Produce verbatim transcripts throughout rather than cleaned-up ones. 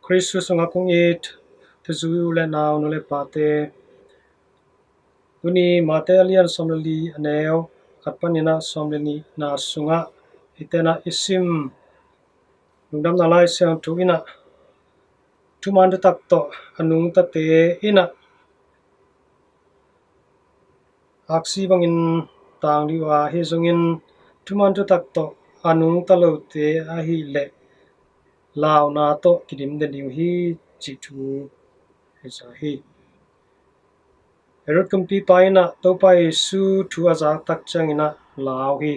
Khristu sungah kong it, thuzu u le nau, nu le pate, tuni Mate a lian sawm le li, a neu khat panin ah sawm le nihna sungah hihte in ah i sim Lungdamna Lai Siangtho in ah thuman thutak tawh a nungtate in ah aksi bangin tang ding uh a, ahi zongin thuman thutak tawh a nungta lote ahih leh launa tawh kidim den ding uh hi, cih thu hi sa hi. Herod kumpipa in ah Topa Jesu thu a zak tak ciangin ah lau hi.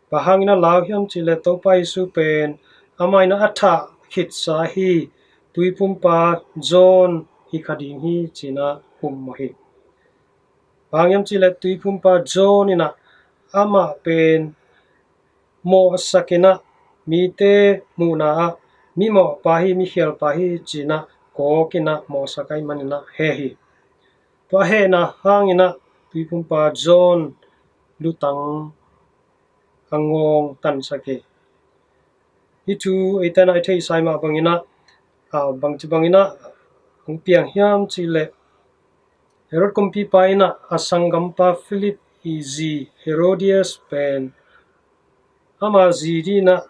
Bang hangin ah lau hiam cih leh Topa Jesu pen amah in ah a thah khitsa hi, Tuipumpa John hi kha ding hi, ci-in ah um mawk hi. Bang hang hiam cih leh Tuipumpa John in ah amah pen mawhsak in ah, mite muhna ah mimawhpa hi, mikhialpa hi, ci-in ah kawk in ah mawhsak ahih manin ah heh hi. Tua hehna hangin ah Tuipumpa John lutang a ngawngtansak hi. Hih thu eite in ah i theihsa mah bangin ah, a, bangci bangin ah hong piang hiam cih leh Herod kumpipa in ah a sanggampa Philip i zi Herodias pen ama zi dingin ah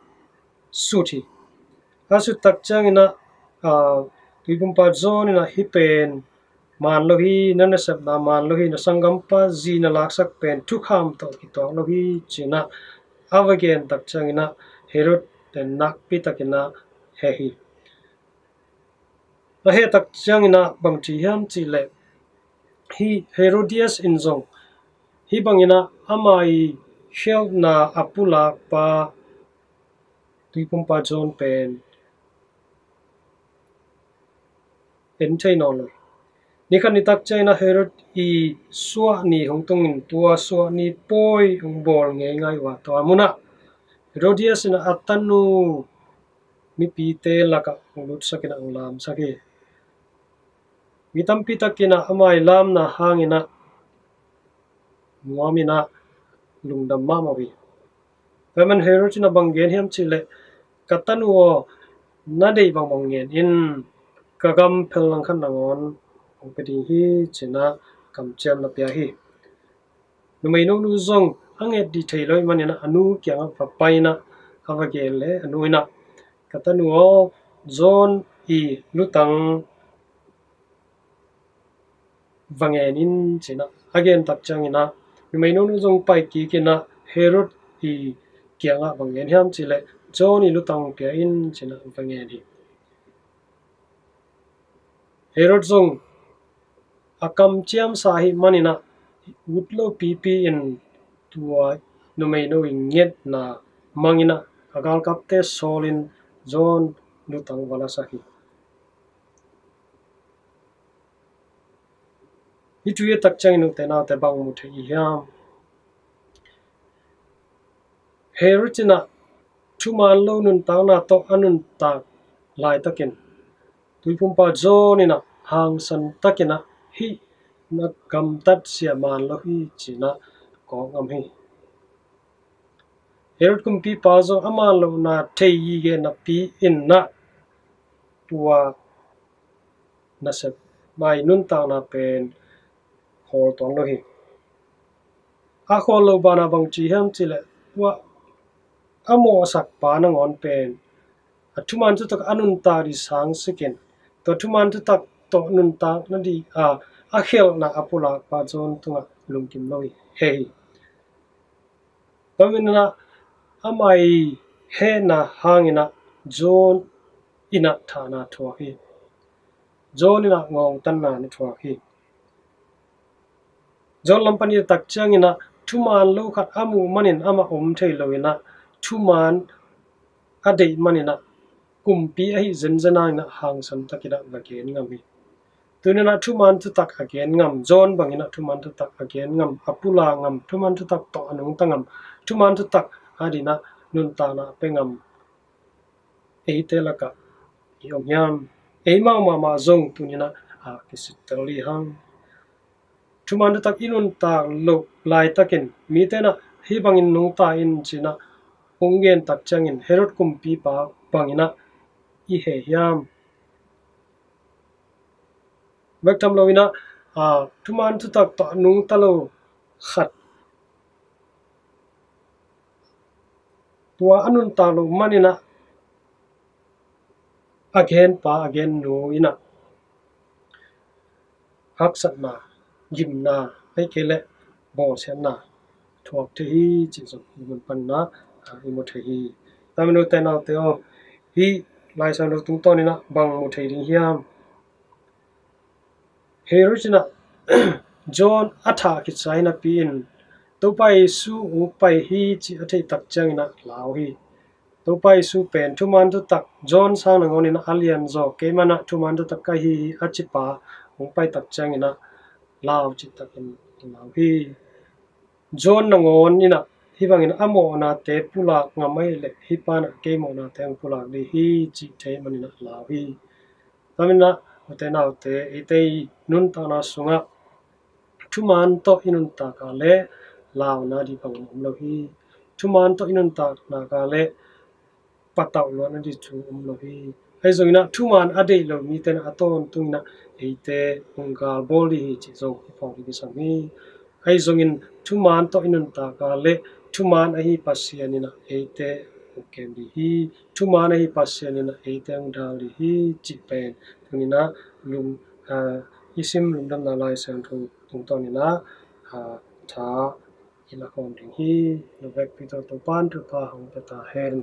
sut hi. A sut tak ciangin ah, a, Tuipumpa John in ah hih pen man lo hi, na nasepna man lo hi, na sanggampa zi na laksak pen thukham tawh kituak lo hi, ci-in ah a va gen tak ciangin ah Herod pen nakpi takin ah heh hi. A heh tak ciangin ah bang ci hiam cih leh hih Herodias in zong hih bangin ah ama i khialhna a pulakpa Tuipumpa John pen en thei nawn lo hi. Ni khat ni tak ciangin ah Herod i suahni hong tungin tua suahni pawi hong bawl ngeingai uh a, tua munah Herodias in ah a tanu mipite lakah hong lutsak in ah hong lamsak hi. Mi tampi takin ah ama i lamna hangin ah nuam in ah lungdam mahmah uh hi. Tua ahih manin Herod in ah bang gen hiam cih leh, "Ka tanu aw, na deih bangbang ngen in, ka gam phel langkhat nangawn hong pia ding hi," ci-in ah kamciam na pia hi. Numei nonu zong a nget dih thei lo ahih manin ah a nu kiangah va pai in ah a va gen leh, a nu in ah, "Ka tanu aw, John i lutang va ngen in," ci-in ah a gen tak ciangin ah numei nonu zong pai kik in ah Herod i kiangah va ngen hiam cih leh, "John i lutang pia in," ci-in ah va ngen hi. Herod zong a kamciamsa ahih manin ah ut lo pipi in tua numei no i ngetna mang in ah a galkapte sawlin John lutang va lasak hi. Hih thu i et tak ciangin ute naute bang mu thei i hiam? Herod in ah thuman lo nuntakna tawh a nuntak laitakin Tuipumpa John in ah hangsan takin ah, "Hih na gamtat sia man lo hi," ci-in ah kawk ngam hi. Herod kumpipa zong a man lohna thei gige napi in ah tua nasep mai nuntakna pen khawl tuan lo hi. A khawl loh banah bang ci hiam cih leh, tua a mawhsakpa nangawn pen a thuman thutak a nuntak dih sangsikin, tua thuman thutak tawh nuntak nadih a, a khialhna a pulakpa John tungah lungkim lo hi, heh hi. Tua manin ah ama i hehna hangin ah John in ah thahna thuak hi. John in ah ngawngtanna na thuak hi. John lam pan i et tak ciangin ah thuman lo khat a muh manin amah om thei lo in ah, thuman a deih manin ah kumpi ahi zenzen hangin ah hangsan takin ah va gen ngam hi. Tuni in ah thuman thutak a gen ngam, John bangin ah thuman thutak a gen ngam, a pulak ngam, thuman thutak tawh a nungta ngam, thuman thutak adingin ah nuntakna a pia ngam eite lakah i om hiam? Eimau mahmah zong tuni in ah a kisittel dih hang. Thuman thutak i nuntak loh laitakin mite in ah hih bangin nungta in ci-in ah hong gen tak ciangin Herod kumpipa bangin ah i heh hiam? Bek tham lo in ah, aa, thuman thutak tawh a nungta lo khat, tua a nuntak loh man in ah a genpa, a gennu in ah haksatna, gimna, ahih kei leh bawlsiatna thuak thei hi cih zong hih mun panin ah, aa, i mu thei hi. Tua manin ute naute aw, hih Lai Siangtho tungtawn in ah bang mu thei ding hiam? Herod in ah John a thah khit sa hi napi-in Topa Jesu hong pai hi cih a theih tak ciangin ah lau hi. Topa Jesu pen thuman thutak, John sang nangawn in ah a lianzaw, keimah in ah thuman thutak ka hi hi a cipa hong pai tak ciangin ah lau cihtakin lau hi. John nangawn in ah hih bangin a mawhnate pulak ngam ahih leh hih pa in ah kei mawhnate hong pulak ding hi cih thei manin ah lau hi. Tua manin ah ute naute, eite i nuntakna sungah thuman tawh i nuntak a leh launa ding bangmah om lo hi. Thuman tawh i nuntak nak a leh patauh luatna ding thu om lo hi. Ahi zongin ah thuman a deih lo mite in ah a tawntung in ah eite hong galbawl ding hi cih zong i phawk ding kisam hi. Ahi zongin thuman tawh i nuntak a leh thuman ahi Pasian in ah eite hong kem ding hi. Thuman ahi Pasian in ah eite hong dal ding hi cih pen tuni-in ah lung, aa, i sim Lungdamna Lai Siangtho tungtawn in ah, aa, tha i la khawm ding hi. Na vekpi tawh Topa'n thupha hong pia ta hen.